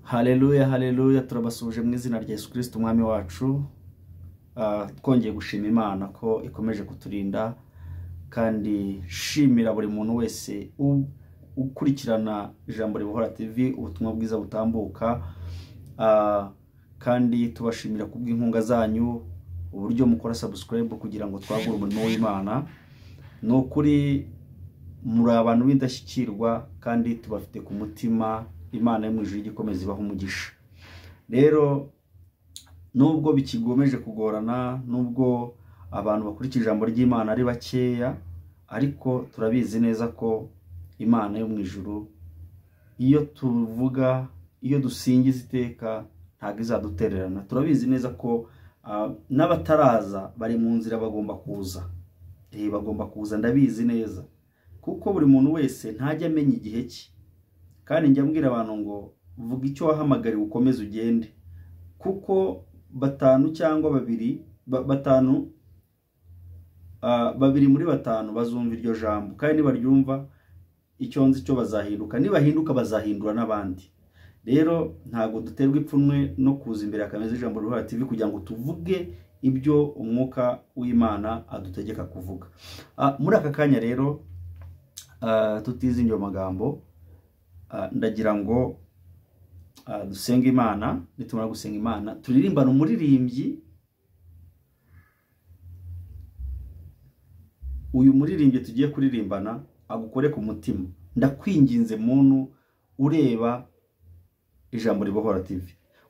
Haleluya, haleluya, turabasuhuje mu izina rya Yesu Kristo umwami wacu. Twongeye gushima Imana ko ikomeje kuturinda, kandi shimira buri muntu wese ukurikirana Ijambo Ribohora TV, ubutumwa bwiza butambuka. Kandi tubashimira kubw'inkunga zanyu, uburyo mukora subscribe kugira ngo twagure umurimo w'Imana. Ni ukuri muri abantu b'indashyikirwa kandi tubafite ku mutima. Imana yo mu ijuru igikomeza ibaha umugisha. Rero nubwo bikigomeje kugorana, nubwo abantu bakurikira ijambo ry'Imana ari bakeya, ariko turabizi neza ko Imana yo mu ijuru iyo tuvuga, iyo dusingiza iteka, ntabwo izadutererana. Turabizi neza ko n'abataraza bari mu nzira, bagomba kuza. Bagomba kuza, ndabizi neza, kuko buri muntu wese ntajya amenya igihe cye. Kandi njya mbwira abantu ngo vuga icyo wahamagariwe ukomeze ugende, kuko batanu cyangwa babiri, batanu, babiri muri batanu bazumva iryo jambo, kandi nibaryumva icyo nzi cyo bazahinduka, nibahinduka bazahindura n'abandi. Rero ntabwo duterwa ipfunwe no kuza imbere ya kamera z'Ijambo Ribohora TV kugira ngo tuvuge ibyo umwuka w'Imana adutegeka kuvuga. Muri aka kanya rero, tutizingiye amagambo, ndagira ngo dusenge Imana. Nitumara gusenga Imana, turirimbana umuririmbyi. Uyu muririmbyi tugiye kuririmbana agukore ku mutima. Ndakwinginze muntu ureba Ijambo Ribohora TV,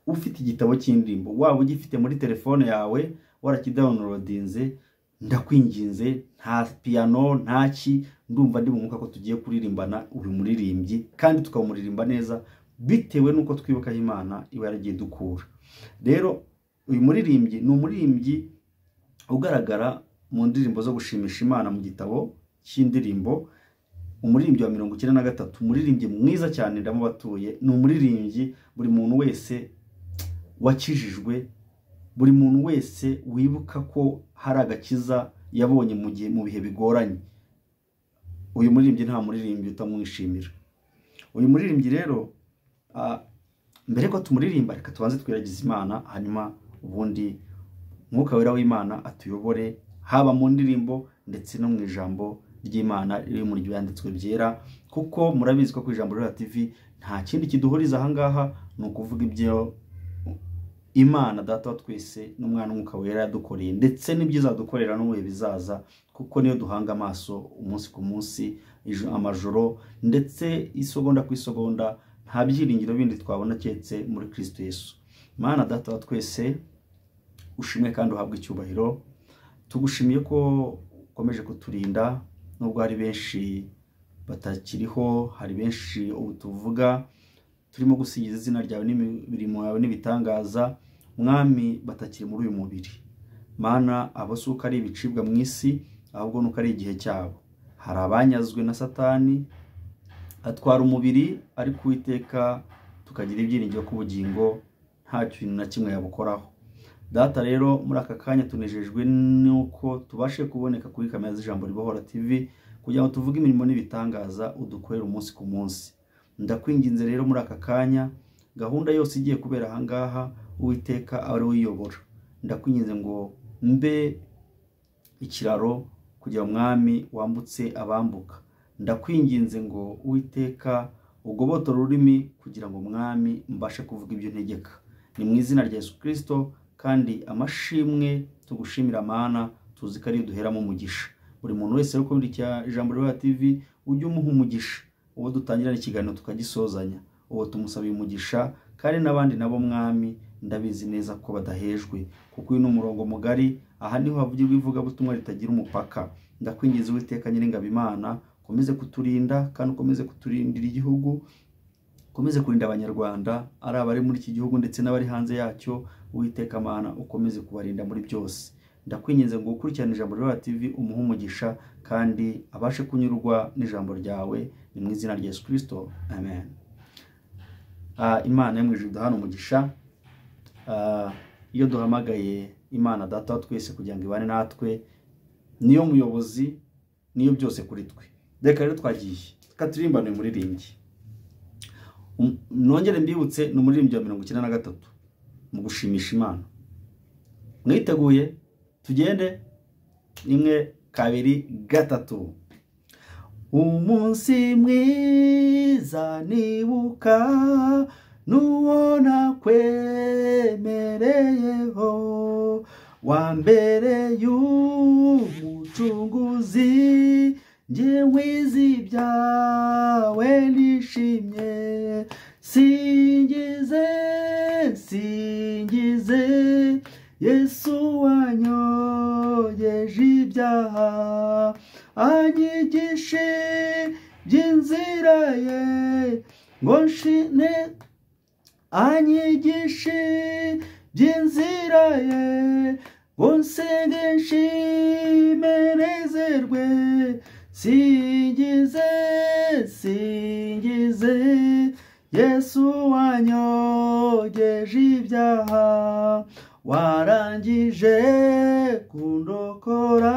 ufite igitabo cy'indirimbo, waba ugifite muri telefone yawe warakidownloadinze, ndakwinginze, nta piano nta ki, ndumva ndi mu mwuka ko tugiye kuririmbana uyu muririmbyi, kandi tukamuririmba neza bitewe n'uko twibuka Imana iba yaragiye dukura. Rero uyu muririmbyi ni umuririmbyi ugaragara mu ndirimbo zo gushimisha Imana mu gitabo cy'indirimbo, umuririmbyi wa 93, umuririmbyi mwiza cyane, ndamubatuye. Ni umuririmbyi buri muntu wese wakijijwe, buri muntu wese wibuka ko hari agakiza yabonye mu gihe, mu bihe bigoranye. Uyu muririmbyi nta muririmbyi utamwishimira. Uyu muririmbyi rero, mbere ko tumuririmba, reka tubanze twiragize Imana, hanyuma ubundi Mwuka Wera w'Imana atuyobore, haba mu ndirimbo ndetse no mu ijambo ry'Imana riri mu byanditswe byera, kuko murabizi ko ku Ijambo Ribohora TV nta kindi kiduhuriza aha ngaha, ni ukuvuga ibyo Imana Data wa twese n'Umwana w'Umwuka Wera yadukoreye, ndetse n'ibyizadukorera n'ubuhe bizaza, kuko niyo duhanga amaso umunsi ku munsi, amajoro ndetse isegonda ku isegonda. Nta byiringiro bindi twabona keretse muri Kristo Yesu. Mana Data wa twese, ushimwe kandi uhabwe icyubahiro. Tugushimiye ko ukomeje kuturinda, nubwo hari benshi batakiriho, hari benshi ubu tuvuga turimo gusingiza izina ryawe n'imirimo yawe n'ibitangaza, Mwami, batakiri muri uyu mubiri. Mana, abo si uko ari ibicibwa mu isi, ahubwo nuko ari igihe cyabo. Hari abanyazwe na Satani atwara umubiri, ariko Uwiteka tukagira ibyiringiro ko ubugingo nta kintu na kimwe yabukoraho. Data, rero muri aka kanya tunejejwe nuko tubashe kuboneka kuri kamera z'Ijambo Ribohora TV kugira ngo tuvuge imirimo n'ibitangaza udukorera umunsi ku munsi. Ndakwinginze rero muri aka kanya, gahunda yose igiye kubera aha ngaha, Uwiteka ari uyobora. Ndakwinginze ngo mbe ikiraro kugira Mwami wambutse abambuka. Ndakwinginze ngo Uwiteka ugobotore ururimi kugira ngo Mwami mbashe kuvuga ibyo ntegeka. Ni mu izina rya Yesu Kristo, kandi amashimwe tugushimira Mana, tuzi ko ari duheramo umugisha. Buri muntu wese uri kurikira Ijambo Ribohora TV, ujye umuha umugisha. Uwo dutangirana ikiganiro tukagisozanya, uwo tumusabiye umugisha, kandi n'abandi nabo Mwami ndabizi neza ko badahejwe, kuko uyu ni umurongo mugari, aha niho havugirwa ivugabutumwa ritagira umupaka. Ndakwinginze Uwiteka Nyiringabo Imana, ukomeze kuturinda kandi ukomeze kuturindira igihugu, ukomeze kurinda Abanyarwanda, ari abari muri iki gihugu ndetse n'abari hanze yacyo. Uwiteka Mana, ukomeze kubarinda muri byose. Ndakwinginze ngo ukurikirane Ijambo Ribohora TV, umuhe umugisha kandi abashe kunyurwa n'ijambo ryawe. Ni mu izina rya Yesu Kristo, amen. Imana yo mu ijuru iduhane umugisha. Iyo duhamagaye Imana Data wa twese kugira ngo ibane natwe, niyo muyobozi, niyo byose kuri twe. Reka rero twagiye, reka turirimbane umuririmbyi. Nongere mbibutse, ni umuririmbyi wa 93 mu gushimisha Imana. Mwiteguye? Tugende. 1 2 3. Umunsi mwiza nibuka n'uwo nakwemereyeho, wa mbere y'umucunguzi, njye nkwiza ibyawe nishimye. Singize, singize Yesu wanyogeje ibyaha, anyigishe by'inzira ye ngo nshine, anyigishe by'inzira ye ngo nsenge nshime nezerwe. Singize, singize Yesu wanyogeje ibyaha, warangije kundokora,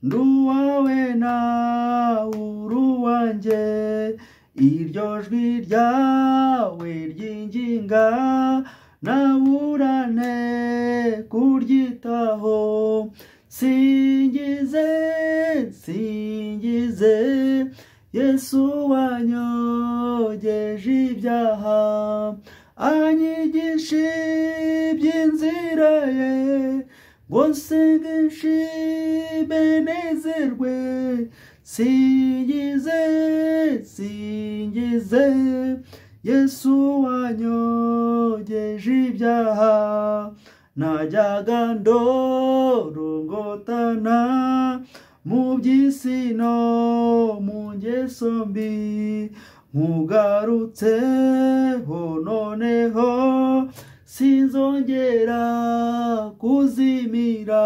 nduwawe nawe uruwanjye. Iryo jwi ryawe ryinginga naburane kuryitaho. Singize, singize Yesu wanyogeje ibyaha, anyigishe iby'inzira ye ngo nsenge nshime nezerwe. Singize, singize Yesu wanyogeje ibyaha, najyaga ndorongotana mu by'isi no mu ngeso mbi, nkugarutseho noneho sinzongera kuzimira.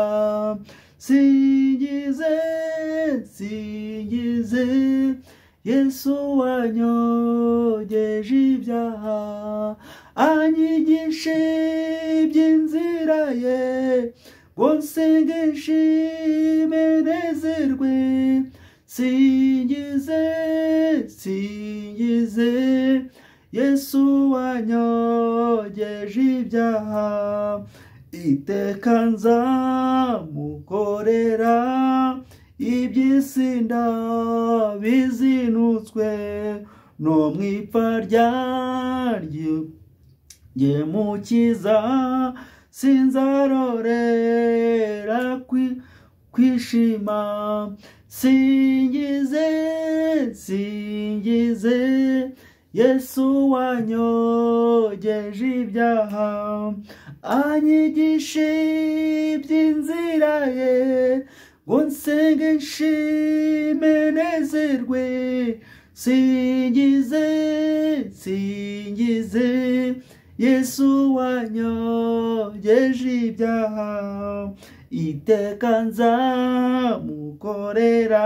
Singize, singize Yesu wanyogeje ibyaha, anyigishe iby'inzira ye ngo nsenge nshime nezerwe. Singize, singize Yesu wanyogeje ibyaha, iteka nzamukorera iby'isi ndabizinutswe, no mu ipfa ryanjye mukiza sinzarorera kwishima. Singize, singize Yesu wanyogeje ibyaha, anyigishe iby'inzira ye ngo nsenge nshime nezerwe. Singize, singize Yesu wanyogeje ibyaha, iteka nzamukorera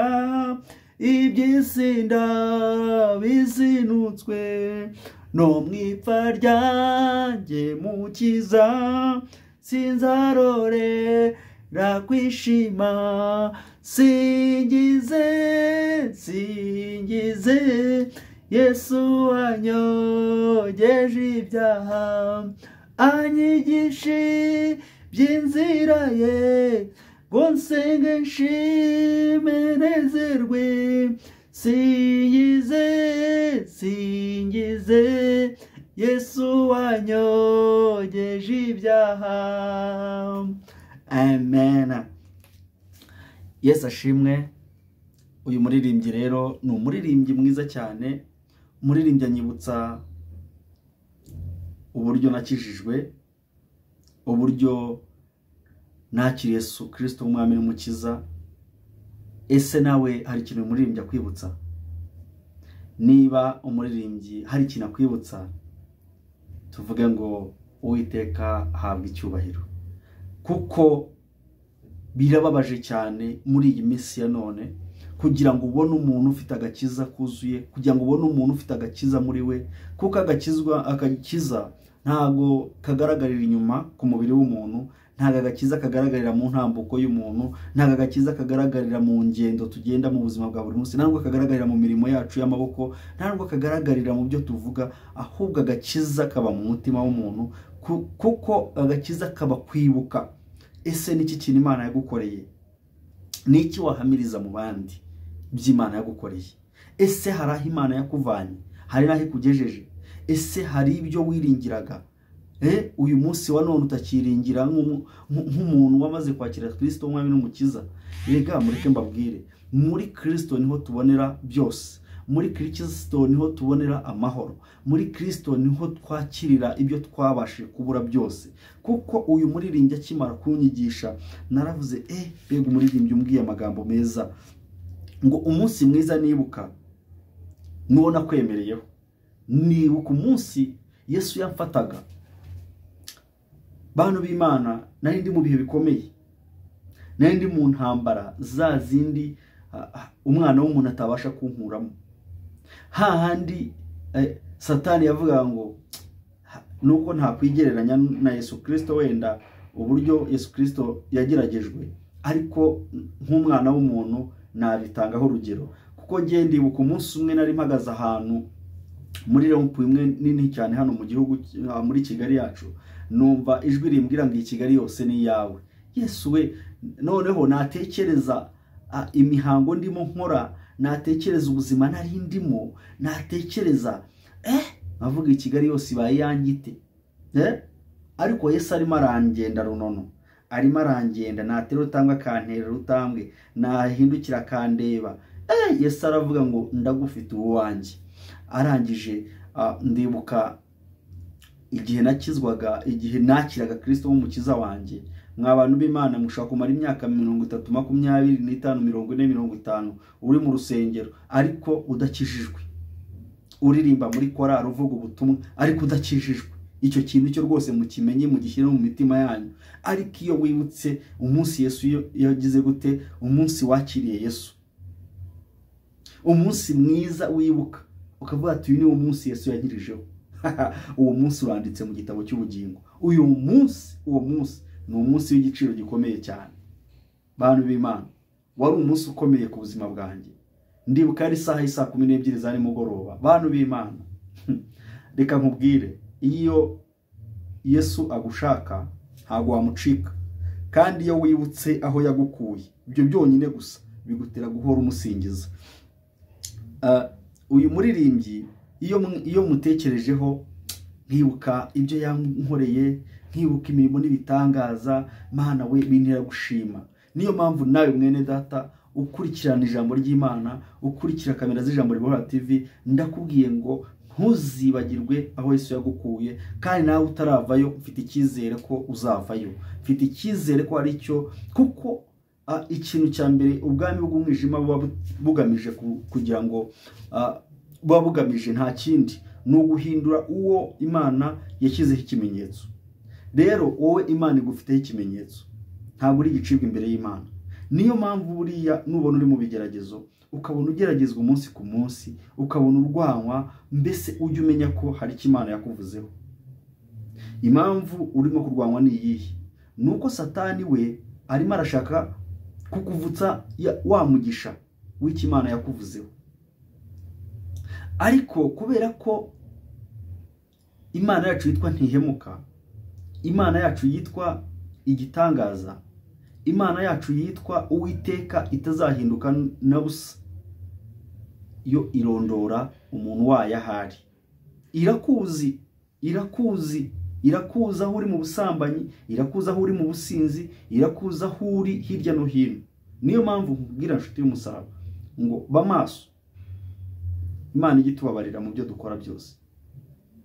iby'isi ndabizinutswe, no mu ipfa ryanjye mukiza sinzarorera kwishima. Singize, singize Yesu wanyogeje ibyaha, anyigishe by'inzira ye ngo nsenge nshime nezerwe. Singize, singize Yesu wanyogeje ibyaha. Amen. Yesu ashimwe. Uyu muririmbyi rero ni umuririmbyi mwiza cyane, umuririmbyi anyibutsa uburyo nakijijwe, uburyo nakiriye Yesu Kristo umwami n'umukiza. Ese nawe hari ikintu umuririmbyi akwibutsa? Niba umuririmbyi hari ikintu akwibutsa, tuvuge ngo Uwiteka ahabwe icyubahiro, kuko birababaje cyane muri iyi minsi ya none kugira ngo ubone umuntu ufite agakiza kuzuye, kugira ngo ubone umuntu ufite agakiza muri we, kuko agakiza ntago kagaragarira inyuma ku mubiri w'umuntu, Ntabwo agakiza kagaragarira mu ntambuko y'umuntu, ntabwo agakiza kagaragarira mu ngendo tugenda mu buzima bwa buri munsi, ntabwo kagaragarira mu mirimo yacu y'amaboko, ntabwo kagaragarira mu byo tuvuga, ahubwo agakiza kaba mu mutima w'umuntu, kuko agakiza kaba kwibuka. Ese niki kintu Imana yagukoreye? Niki wahamiriza mu bandi by'Imana yagukoreye? Ese hari aho Imana yakuvanye? Hari n'aho ikugejeje? Ese hari ibyo wiringiraga uyu munsi wa none utakiringira nk'umuntu wamaze kwakira Kristo umwami n'umukiza? Rega mureke mbabwire, muri Kristo niho tubonera byose, muri Kristo niho tubonera amahoro, muri Kristo niho twakirira ibyo twabashije kubura byose. Kuko uyu muririmbyi akimara kunyigisha naravuze, mbega umuririmbyi umbwiye amagambo meza, ngo umunsi mwiza nibuka nuwo nakwemereyeho. Nibuka umunsi Yesu yamfataga. Bantu b'Imana, nari ndi mu bihe bikomeye, nari ndi mu ntambara za zindi umwana w'umuntu atabasha kunkuramo, hahandi Satani yavuga ngo nuko ntakwigereranya na Yesu Kristo, wenda uburyo Yesu Kristo yageragejwe, ariko nk'umwana w'umuntu nabitangaho urugero. Kuko ngiye ndibuka umunsi umwe nari mpagaze ahantu muri rompu imwe nini cyane hano mu gihugu, muri Kigali yacu, numva ijwi rimbwira ngo iyi Kigali yose ni iyawe. Yesu we, noneho natekereza imihango ndimo nkora, natekereza ubuzima nari ndimo, natekereza nkavuga Kigali yose ibaye iyanjye ite? Ariko Yesu arimo arangenda runono, arimo arangenda, natera urutambwe akantera urutambwe, nahindukira akandeba. Yesu aravuga ngo ndagufite uwanjye. Arangije ndibuka igihe nakizwaga, igihe nakiraga Kristo nk'umukiza wanjye. Mwa bantu b'Imana, mushobora kumara imyaka 30, 25, 40, 50 uri mu rusengero ariko udakijijwe, uririmba muri korali, uvuga ubutumwa ariko udakijijwe. Icyo kintu cyo rwose mukimenye, mugishyire mu mitima yanyu. Ariko iyo wibutse umunsi Yesu yagize gute, umunsi wakiriye Yesu, umunsi mwiza wibuka ukavuga ati uyu ni umunsi Yesu yagirijeho. Uwo munsi uranditse mu gitabo cy'ubugingo. Uyu munsi, uwo munsi ni umunsi w'igiciro gikomeye cyane. Bantu b'Imana, wari umunsi ukomeye ku buzima bwanjye. Ndibuka ari isaha y'isa 12 za nimugoroba. Bantu b'Imana, reka nkubwire, iyo Yesu agushaka ntago wamucika, kandi iyo wibutse aho yagukuye, ibyo byonyine gusa bigutera guhora umusingiza. Uyu muririmbyi iyo mutekerejeho, nkibuka ibyo yankoreye, nkibuka imirimo n'ibitangaza, Mana we, bintera gushima. Niyo mpamvu nawe mwene data ukurikirana ijambo ry'Imana, ukurikira kamera z'Ijambo Ribohora TV, ndakubwiye ngo ntuzibagirwe aho Yesu yagukuye. Kandi nawe utaravayo, mfite icyizere ko uzavayo, mfite icyizere ko ari cyo, kuko ikintu cya mbere ubwami bw'umwijima buba bugamije kugira ngo buba bugamije nta kindi, ni uguhindura uwo Imana yashyizeho ikimenyetso. Rero wowe Imana igufiteho ikimenyetso, ntabwo uri igicibwa imbere y'Imana. Niyo mpamvu buriya nubona uri mu bigeragezo, ukabona ugeragezwa umunsi ku munsi, ukabona urwanywa, mbese ujye umenya ko hari icyo Imana yakuvuzeho. Impamvu urimo kurwanywa ni iyihe? Nuko Satani we arimo arashaka kukuvutsa wa mugisha w'icyo Imana yakuvuzeho. Ariko kubera ko Imana yacu yitwa ntihemuka, Imana yacu yitwa igitangaza, Imana yacu yitwa Uwiteka itazahinduka na busa, yo irondora umuntu wayo ahari. Irakuzi, irakuzi, irakuza aho uri mu busambanyi, irakuza aho uri mu businzi, irakuza aho uri hirya no hino. Niyo mpamvu nkubwira nshuti y'umusaraba ngo ba maso. Imana ijye itubabarira mu byo dukora byose.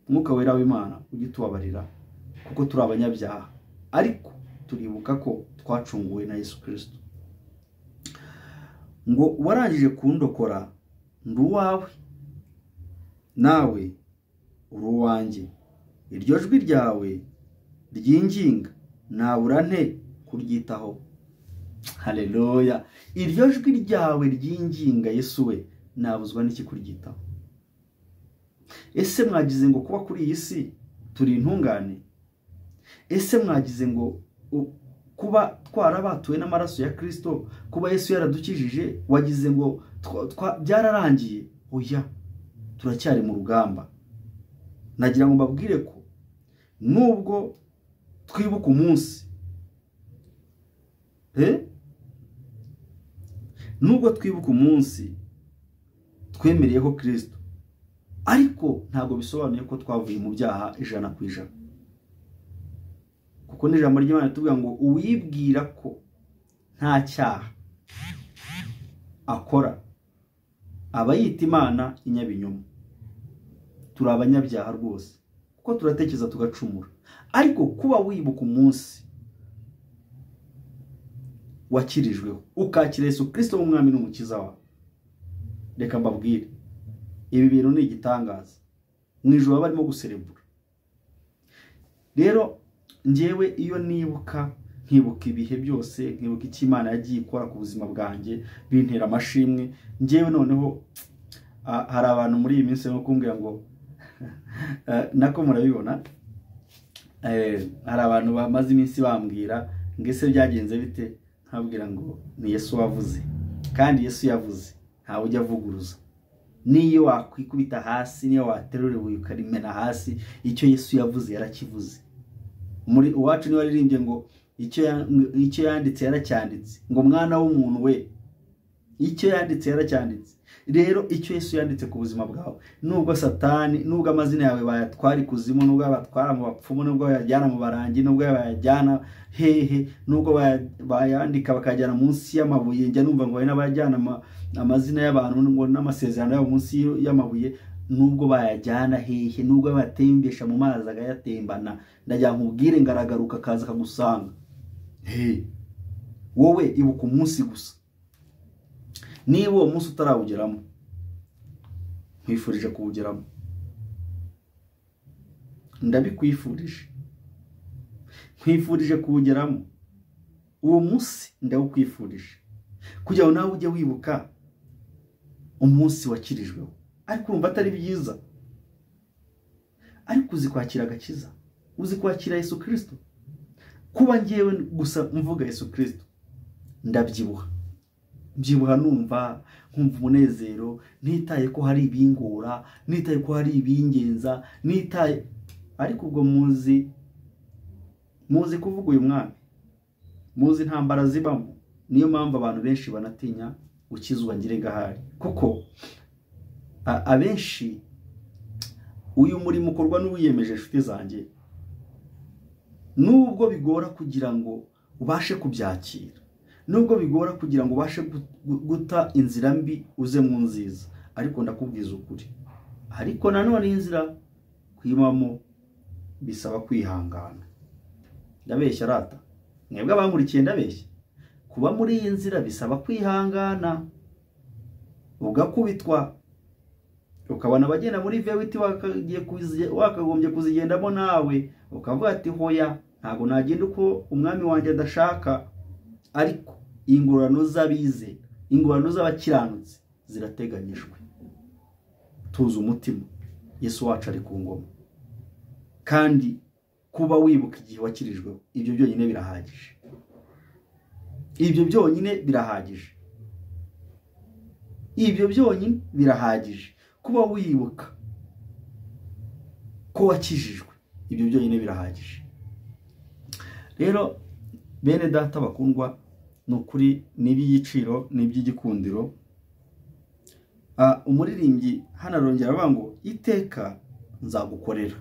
Umwuka wera w'Imana ujye utubabarira kuko turi abanyabyaha, ariko turibuka ko twacunguwe na Yesu Kristo. Ngo warangije kundokora, ndi uwawe, nawe uri uwanjye. Iryo jwi ryawe ryinginga nabura nte kuryitaho. Haleluya! Iryo jwi ryawe ryinginga Yesu we, nabuzwa n'iki kuryitaho? Ese mwagize ngo kuba kuri iyi si turi intungane? Ese mwagize ngo Kuba twarabatuwe n'amaraso ya Kristo, kuba Yesu yaradukijije, wagize ngo byararangiye? Oya, turacyari mu rugamba. Nagira ngo mbabwire ko nubwo twibuka umunsi, nubwo twibuka umunsi twemereyeho Kristo, ariko ntabwo bisobanuye ko twavuye mu byaha 100%. Kuko n'ijambo ry'Imana tuvuga ngo uwibwira ko nta cyaha akora aba yita Imana inyabinyoma. Turi abanyabyaha rwose, kuko turatekereza tugacumura. Ariko kuba wibuka umunsi wakirijweho, ukakira Yesu Kristo nk'umwami n'umukiza wawe, reka mbabwire, ibi bintu ni igitangaza. Mu ijoro barimo guserebura. Rero njyewe iyo nibuka, nkibuka ibihe byose, nkibuka icyo Imana yagiye ikora ku buzima bwanjye, bintera amashimwe. Njyewe noneho hari abantu muri iyi minsi barimo kumbwira ngo nako murabibona, hari abantu bamaze iminsi bambwira ngo ese byagenze bite, nkabwira ngo ni Yesu wavuze, kandi Yesu yavuze ntawe ujya avuguruza. Niyo wakwikubita hasi, niyo waterura ibuye ukarimena hasi, icyo Yesu yavuze yarakivuze. Muri uwacu niwe waririmbye ngo icyo yanditse yaracyanditse, ngo mwana w'umuntu we, icyo yanditse yaracyanditse. Rero icyo Yesu yanditse ku buzima bwawe, nubwo Satani, nubwo amazina yawe bayatwara ikuzimu, nubwo bayatwara mu bapfumu, nubwo bayajyana mu barangi, nubwo bayajyana hehe, nubwo bayandika bakajyana munsi y'amabuye, njya numva ngo hari n'abajyana amazina y'abantu ngo n'amasezerano yabo munsi y'amabuye, nubwo bayajyana hehe, nubwo bayatembesha mu mazi agayatembana, ndagira nkubwire ngaragaruka akaza akagusanga. Wowe ibuka umunsi gusa. Niba uwo munsi utarawugeramo, nkwifurije kuwugeramo, ndabikwifurije, nkwifurije kuwugeramo uwo munsi, ndawukwifurije kugira ngo nawe ujye wibuka umunsi wakirijweho. Ariko urumva atari byiza? Ariko uzi kwakira agakiza, uzi kwakira Yesu Kristo. Kuba ngewe gusa mvuga Yesu Kristo ndabyibuha, mbyibuha numva nkumva umunezero, nitaye ko hari ibingora, nitaye ko hari ibingenza, nitaye. Ariko ubwo muzi kuvuga uyu mwami, muzi intambara zibamo. Niyo mpamvu abantu benshi banatinya gukizwa ngire gahari, kuko abenshi uyu murimo ukorwa n'uwiyemeje. Inshuti zanjye, nubwo bigora kugira ngo ubashe kubyakira, nubwo bigora kugira ngo ubashe guta inzira mbi uze mu nziza, ariko ndakubwiza ukuri, ariko nanone inzira kwimamo bisaba kwihangana. Ndabeshya rata mwebwe abankurikiye, ndabeshya? Kuba muri iyi nzira bisaba kwihangana, ugakubitwa, ukabona abagenda muri vewiti wakagombye kuzigendamo nawe ukavuga ati hoya, ntabwo nagenda uko umwami wanjye adashaka. Ariko ingororano z'abize, ingororano z'abakiranutsi zirateganyijwe. Tuzi umutima, Yesu wacu ari ku ngoma, kandi kuba wibuka igihe wakirijweho, ibyo byonyine birahagije, ibyo byonyine birahagije, ibyo byonyine birahagije. Kuba wibuka ko wakijijwe, ibyo byonyine birahagije. Rero bene data bakundwa, ni ukuri ni iby'igiciro, ni iby'igikundiro. Umuririmbyi hano arongera avuga ngo iteka nzagukorera,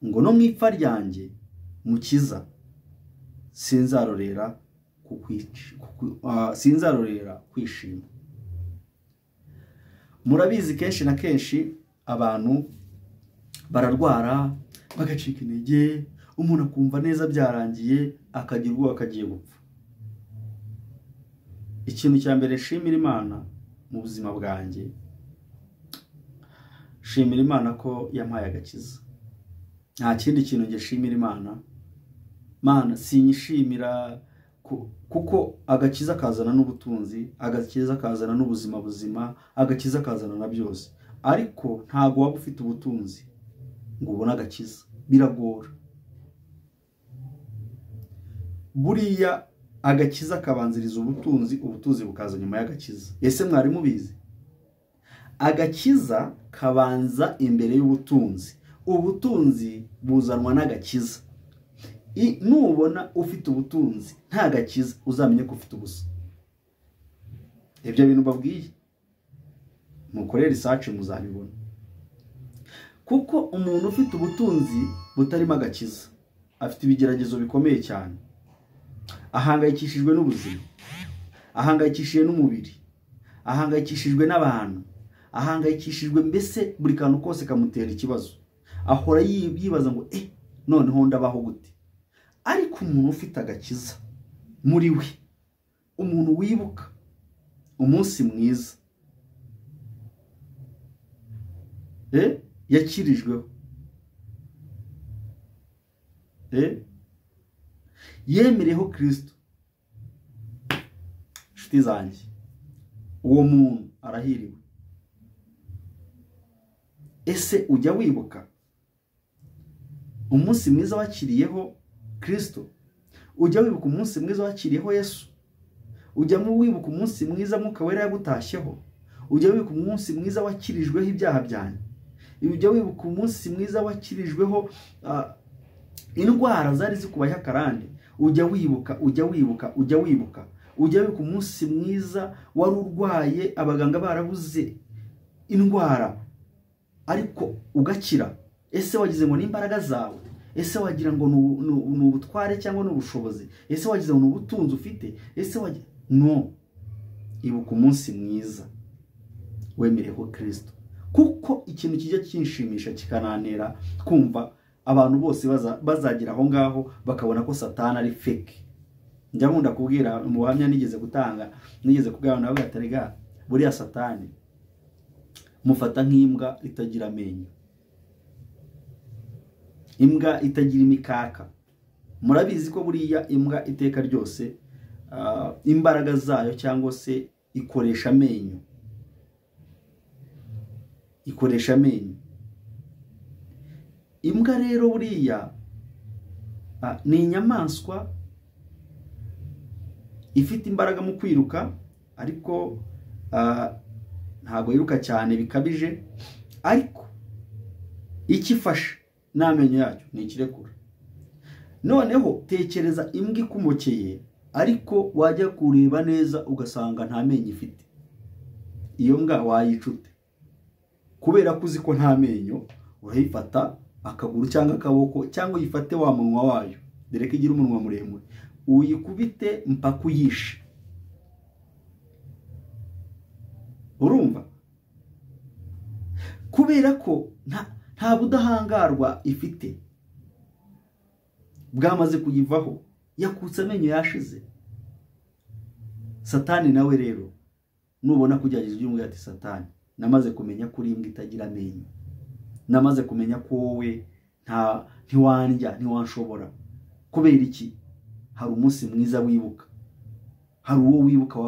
ngo no mu ipfa ryanjye mukiza sinzarorera kwishima. Murabizi kenshi na kenshi abantu bararwara bagacika intege, umuntu akumva neza byarangiye, akagira ubwoba akagiye gupfa. Ikintu cya mbere nshimira Imana mu buzima bwanjye, nshimira Imana ko yampaye agakiza. Nta kindi kintu nge nshimira Imana. Mana sinyishimira kuko agakiza kazana n'ubutunzi, agakiza kazana n'ubuzima buzima, agakiza kazana na byose. Ariko ntago waba ufite ubutunzi ngo ubone agakiza, biragora. Buriya agakiza kabanziriza ubutunzi, ubutunzi bukaza nyuma y'agakiza. Ese mwari mubizi? Agakiza kabanza imbere y'ubutunzi, ubutunzi buzanwa n'agakiza. Nubona ufite ubutunzi nta gakiza, uzamenye ko ufite ubusa. Ibyo bintu babwiye mukorere research muzabibona. Kuko umuntu ufite ubutunzi butarimo agakiza afite ibigeragezo bikomeye cyane, ahangayikishijwe n'ubuzima, ahangayikishijwe n'umubiri, ahangayikishijwe n'abantu, ahangayikishijwe mbese buri kantu kose kamutera ikibazo. Ahora yibaza ngo noneho ndabaho gute? Ariko umuntu ufite agakiza muri we, umuntu wibuka umunsi mwiza yakirijweho, yemereho Kristo, inshuti zanjye, uwo muntu arahiriwe. Ese ujya wibuka umunsi mwiza wakiriyeho Kristo? Ujya wibuka umunsi mwiza wakiriyeho Yesu? Ujya wibuka umunsi mwiza Mwuka Wera yagutashyeho? Ujya wibuka umunsi mwiza wakirijweho ibyaha byanyu? Ujya wibuka umunsi mwiza wakirijweho indwara zari zikubaye akarande? Ujya wibuka, ujya wibuka, ujya wibuka, ujya wibuka umunsi mwiza wari urwaye abaganga barabuze indwara ariko ugakira? Ese wagize ngo n'imbaraga zawe? Ese wagira ngo ni ubutware cyangwa ni ubushobozi? Ese wagize ngo ni ubutunzi ufite? Ese wagira no? Ibuka umunsi mwiza wemereho Kristo. Kuko ikintu kijya kinshimisha kikanantera kumva abantu bose bazagira aho ngaho bakabona ko Satani ari fake. Njya nkunda kubwira mu buhamya nigeze gutanga, nigeze kubwira nawe atarega, buriya Satani mufata nk'imbwa itagira amenyo, imbwa itagira imikaka. Murabizi ko buriya imbwa iteka ryose imbaraga zayo cyangwa se ikoresha amenyo, ikoresha amenyo. Imbwa rero buriya ni inyamaswa ifite imbaraga mu kwiruka, ariko ntago yiruka cyane bikabije, ariko ikifashe n'amenyo yacyo ni ikirekura. Noneho tekereza imbwa ikumokeye, ariko wajya kureba neza ugasanga nta menyo ifite. Iyo mbwa wayicute kubera ko uzi ko nta menyo, urayifata akaguru cyangwa akaboko, cyangwa uyifate wa munwa wayo, dore ko igira umunwa muremure, uyikubite mpaka uyishe. Urumva? Kubera ko nta budahangarwa ifite, bwamaze kuyivaho, yakutse amenyo yashize. Satani nawe rero nubona kugerageza ujye umubwira ati Satani, namaze kumenya ko uri imbwa itagira amenyo, namaze kumenya ko wowe ntiwandya, ntiwanshobora. Kubera iki? Hari umunsi mwiza wibuka, hari uwo wibuka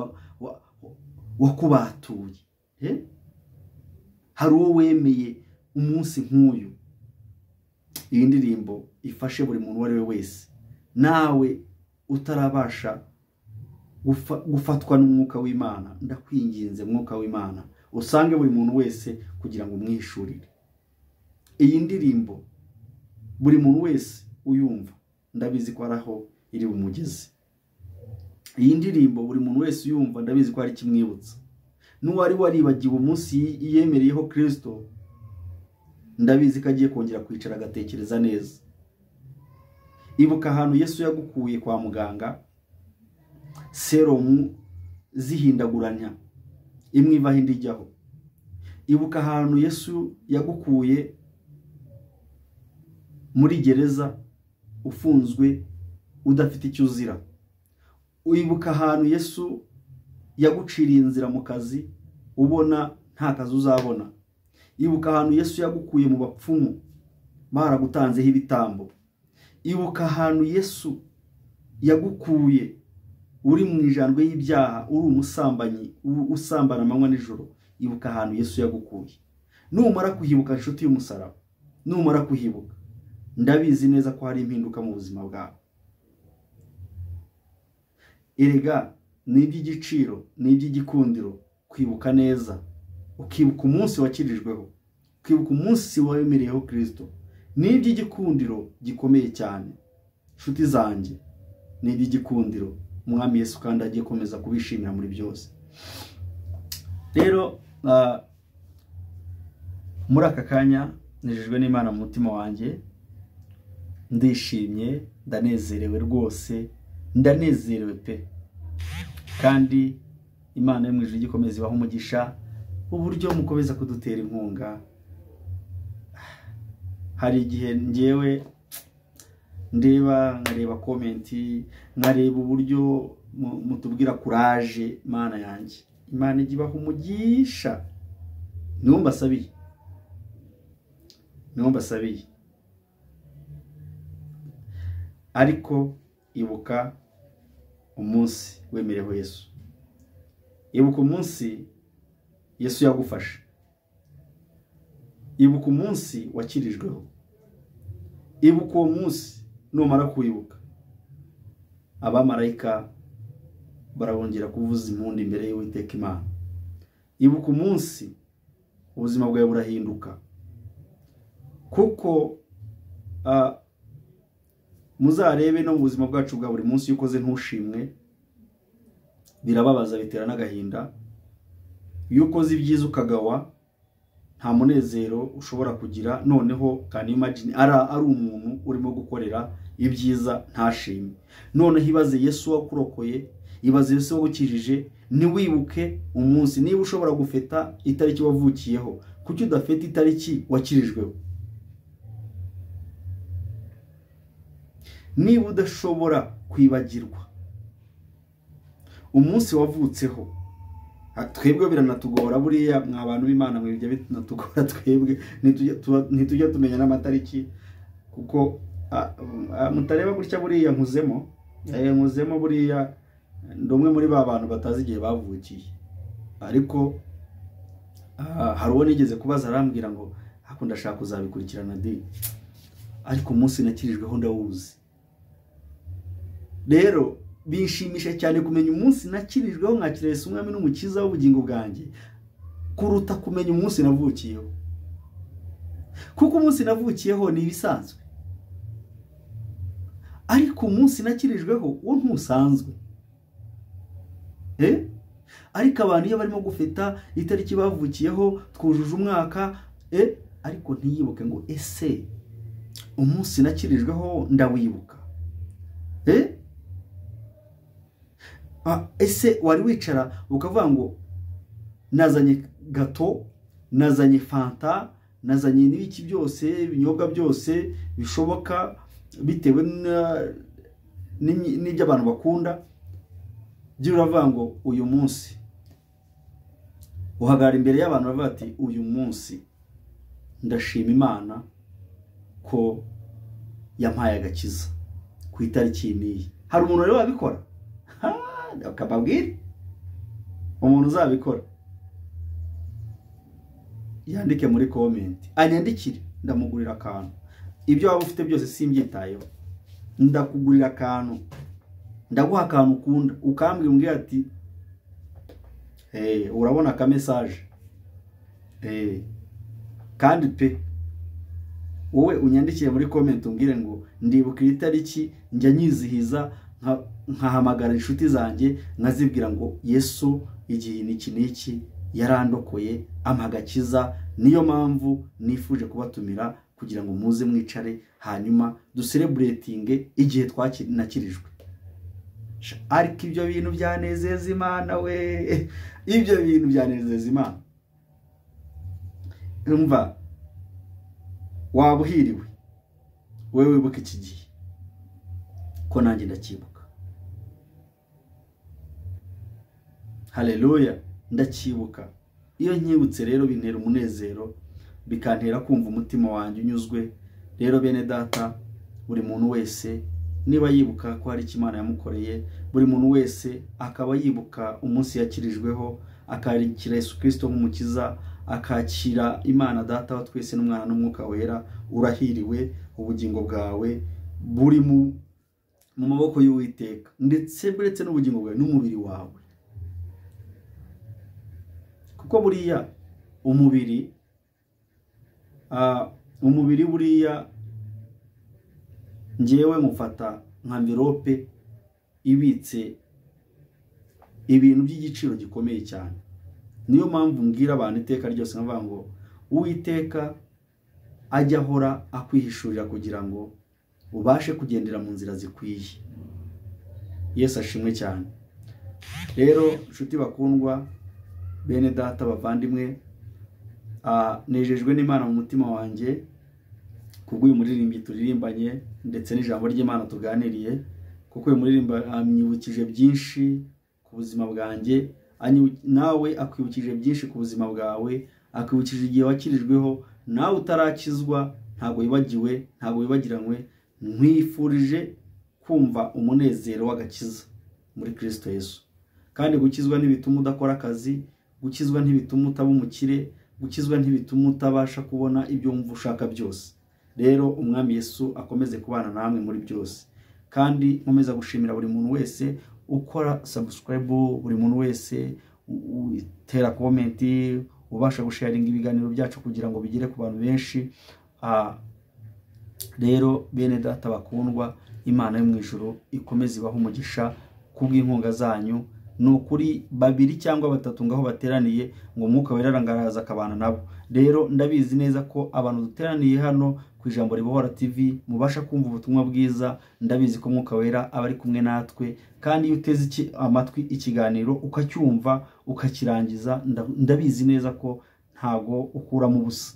wakubatuye, hari uwo wemeye umunsi nk'uyu. Iyi ndirimbo ifashe buri muntu uwo ari we wese, nawe utarabasha gufatwa n'umwuka w'Imana, ndakwinginze mwuka w'Imana usange buri muntu wese kugira ngo umwishurire. Iyi ndirimbo buri muntu wese uyumva ndabizi ko araho iri bumugeze. Iyi ndirimbo buri muntu wese uyumva ndabizi ko ari kimwibutsa. N'uwari waribagiwe umunsi yemereyeho Kristo, ndabizi ko agiye kongera kwicara agatekereza neza. Ibuka ahantu Yesu yagukuye kwa muganga, serumu zihindaguranya, imwe ivaho indi ijyaho. Ibuka ahantu Yesu yagukuye muri gereza ufunzwe udafite icyo uzira. Ibuka ahantu Yesu yaguciriye inzira mu kazi ubona nta kazi uzabona. Ibuka ahantu Yesu yagukuye mu bapfumu baragutanzeho ibitambo. Ibuka ahantu Yesu yagukuye uri mu ijandwe y'ibyaha, uri umusambanyi usambana amanywa nijoro. Ibuka ahantu Yesu yagukuye. Numara kuhibuka inshuti y'umusaraba, numara kuhibuka, ndabizi neza ko hari impinduka mu buzima bwawe. Erega ni iby'igiciro, ni iby'igikundiro kwibuka neza, ukibuka umunsi wakirijweho, ukibuka umunsi wemereyeho Kristo. Ni iby'igikundiro gikomeye cyane, nshuti zanjye, ni iby'igikundiro. Umwami Yesu kandi agiye komeza kubishimira muri byose. Rero muri aka kanya nejejwe n'Imana mu mutima wanjye, ndishimye, ndanezerewe rwose, ndanezerewe pe. Kandi Imana yo mu ijuru igikomeza ibaha umugisha uburyo mukomeza kudutera inkunga. Hari igihe ngewe ndeba, nkareba komenti, nkareba uburyo mutubwira kuraje. Imana yanjye, Imana ijya ibaha umugisha. Niwo mbasabiye, niwo mbasabiye. Ariko ibuka umunsi wemerewe Yesu, ibuka umunsi Yesu yagufashe, ibuka umunsi wakirijweho, ibuka uwo munsi. Numara kuwibuka, abamarayika barabongera kuvuza impundu imbere y'Uwiteka Imana. Ibuka umunsi ubuzima bwawe burahinduka, kuko muzarebe no mu buzima bwacu bwa buri munsi, iyo ukoze ntushimwe birababaza, bitera n'agahinda. Iyo ukoze ibyiza ukagawa, nta munezero ushobora kugira. Noneho can imagine ari umuntu urimo gukorera ibyiza ntashimwe. Noneho ibaze Yesu wakurokoye, ibaze Yesu wagukijije, ntiwibuke umunsi. Niba ushobora gufeta itariki wavukiyeho, kuki udafeta itariki wakirijweho? Niba udashobora kwibagirwa umunsi wavutseho, twebwe biranatugora buriya, mwa bantu b'Imana mwe bijya binatugora twebwe, ntitujya tumenya n'amatariki, kuko mutareba gutya buriya nkuzemo, nkuzemo buriya ndi umwe muri ba bantu batazi igihe bavukiye. Ariko hari uwo nigeze kubaza arambwira ngo hako ndashaka kuzabikurikirana di, ariko umunsi nakirijweho ndawuzi. Rero binshimisha cyane kumenya umunsi nakirijweho nkakira Yesu umwami n'umukiza w'ubugingo bwanjye, kuruta kumenya umunsi navukiyeho, kuko umunsi navukiyeho ni ibisanzwe, ariko umunsi nakirijweho wo ntusanzwe. Ariko abantu iyo barimo gufeta itariki bavukiyeho, twujuje umwaka, ariko ntiyibuke ngo ese umunsi nakirijweho ndawibuka. Ese wari wicara ukavuga ngo nazanye gato, nazanye fanta, nazanye n'ibiki byose, ibinyobwa byose bishoboka bitewe n'ibyo abantu bakunda, byo uravuga ngo uyu munsi, uhagarara imbere y'abantu bavuga ati uyu munsi ndashima Imana ko yampaye agakiza ku itariki n'iyi. Hari umuntu rero wabikora? Akababwira umuntu uzabikora yandike muri comment, anyandikire, ndamugurira akantu. Ibyo waba ufite byose simbyitayeho, ndakugurira akantu, ndaguha akantu ukunda, ukambwira umbwira ati urabona ka message, kandi pe wowe unyandikiye muri comment umbwire ngo ndibuka iyi tariki njya nyizihiza, nkahamagara inshuti zanjye nkazibwira ngo Yesu igihe n'iki n'iki yarandokoye ampa agakiza, niyo mpamvu nifuje kubatumira kugira ngo muze mwicare hanyuma ducelebratinge igihe twanakirijwe. Ariko ibyo bintu byanezeza Imana we, ibyo bintu byanezeza Imana. Umva, waba uhiriwe wewe wibuka iki gihe, ko nanjye ndacyibuka. Haleluya, ndacyibuka. Iyo nkibutse rero bintera umunezero, bikantera kumva umutima wanjye unyuzwe. Rero bene data, buri muntu wese niba yibuka ko hari icyo Imana yamukoreye, buri muntu wese akaba yibuka umunsi yakirijweho, akakira Yesu Kristo nk'umukiza, akakira Imana data wa twese n'umwana n'umwuka wera, urahiriwe, ubugingo bwawe buri mu mu maboko y'Uwiteka, ndetse buretse n'ubugingo bwawe n'umubiri wawe. Kuko buriya umubiri buriya ngewe mufata nka envelope ibitse ibintu by'igiciro gikomeye cyane. Niyo mpamvu mbwira abantu iteka ryose nkavuga ngo Uwiteka ajya ahora akwihishurira kugira ngo ubashe kugendera mu nzira zikwiye. Yesu ashimwe cyane. Rero nshuti bakundwa, bene data bavandimwe, nejejwe n'Imana mu mutima wanjye kubw'uyu muririmbyi turirimbanye ndetse n'ijambo ry'Imana tuganiriye, kuko uyu muririmba anyibukije byinshi ku buzima bwanjye, nawe akwibukije byinshi ku buzima bwawe, akwibukije igihe wakirijweho, nawe utarakizwa ntago wibagiwe, ntago wibagiranywe. Nkwifurije kumva umunezero w'agakiza muri Kristo Yesu. Kandi gukizwa ntibituma udakora akazi, gukizwa ntibituma utaba umukire, gukizwa ntibituma utabasha kubona ibyo wumva ushaka byose. Rero Umwami Yesu akomeze kubana namwe muri byose. Kandi nkomeza gushimira buri muntu wese ukora subscribe, buri muntu wese utera comment, ubasha gusharinga ibiganiro byacu kugira ngo bigere ku bantu benshi. Rero bene data bakundwa, Imana yo mu ijuru ikomeze ibahe umugisha kubw'inkunga zanyu. Ni ukuri babiri cyangwa batatu ngaho bateraniye ngo Umwuka Wera arangaraza akabana nabo. Rero ndabizi neza ko abantu duteraniye hano ku Ijambo Ribohora TV mubasha kumva ubutumwa bwiza. Ndabizi ko Umwuka Wera aba ari kumwe natwe, kandi iyo uteze amatwi ikiganiro ukacyumva ukakirangiza, ndabizi neza ko ntago ukuramo ubusa.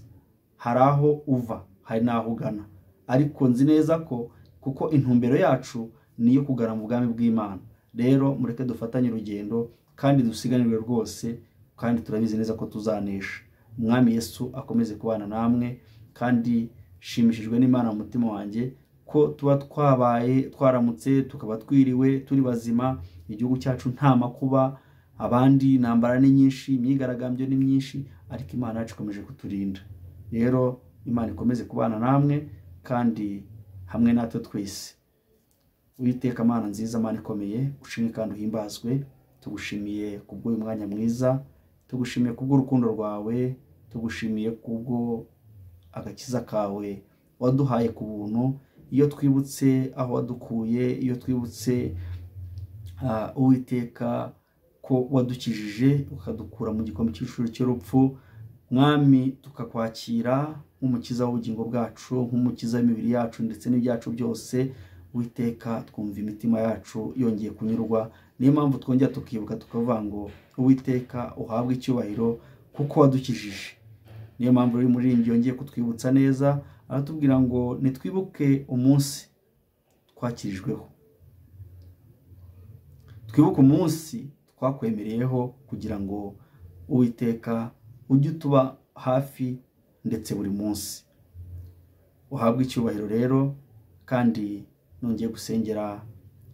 Hari aho uva, hari n'aho ugana, ariko nzi neza ko kuko intumbero yacu niyo kugana mu bwami bw'Imana. Rero mureke dufatanye urugendo kandi dusiganirwe rwose, kandi turabizi neza ko tuzanesha. Umwami Yesu akomeze kubana namwe, kandi shimishijwe n'Imana mu mutima wanjye ko tuba twabaye twaramutse tukaba twiriwe turi bazima, igihugu cyacu nta makuba, abandi intambara ni nyinshi, imyigaragambyo ni myinshi, ariko Imana yacu ikomeje kuturinda. Rero Imana ikomeze kubana namwe kandi hamwe natwe twese. Uwiteka Mana nziza, Mana ikomeye, ushimwe kandi uhimbazwe. Tugushimiye kubw'uyu mwanya mwiza, tugushimiye kubw'urukundo rwawe, tugushimiye kubwo agakiza kawe waduhaye ku buntu. Iyo twibutse aho wadukuye, iyo twibutse Uwiteka ko wadukijije ukadukura mu gikombe cy'ishuri cy'urupfu, Mwami tukakwakira nk'umukiza w'ubugingo bwacu, nk'umukiza w'imibiri yacu ndetse n'ibyacu byose. Uwiteka twumva imitima yacu yongeye kunyurwa. Niyo mpamvu twongera tukibuka tukavuga ngo Uwiteka uhabwe icyubahiro kuko wadukijije. Niyo mpamvu uri muririmbyi yongeye kutwibutsa neza, aratubwira ngo nitwibuke umunsi twakirijweho, twibuke umunsi twakwemereyeho, kugira ngo Uwiteka ujye utuba hafi ndetse buri munsi. Uhabwe icyubahiro rero. Kandi nongeye gusengera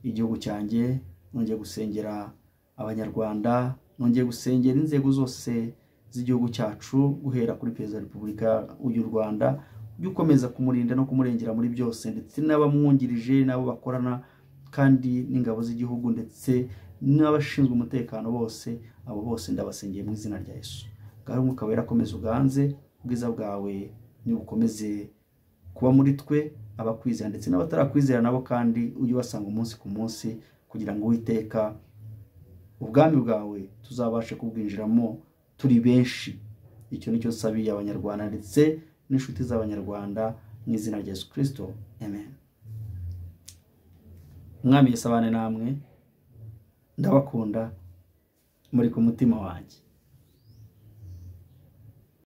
igihugu cyanjye, nongeye gusengera Abanyarwanda, nongeye gusengera inzego zose z'igihugu cyacu, guhera kuri Perezida wa Repubulika y'u Rwanda, ujye ukomeza kumurinda no kumurengera muri byose, ndetse n'abamwungirije n'abo bakorana, kandi n'ingabo z'igihugu ndetse n'abashinzwe umutekano bose. Abo bose ndabasengeye mu izina rya Yesu. Ngaho Umwuka Wera akomeze uganze, ubwiza bwawe nibukomeze kuba muri twe, abakwizera ndetse n'abatarakwizera nabo, kandi ujye ubasanga umunsi ku munsi, kugira ngo Uwiteka ubwami bwawe tuzabashe kubwinjiramo turi benshi. Icyo nicyo nsabiye Abanyarwanda ndetse n'inshuti z'Abanyarwanda mu izina rya Yesu Kristo, amen. Umwami Yesu abane namwe, ndabakunda muri ku mutima wanjye.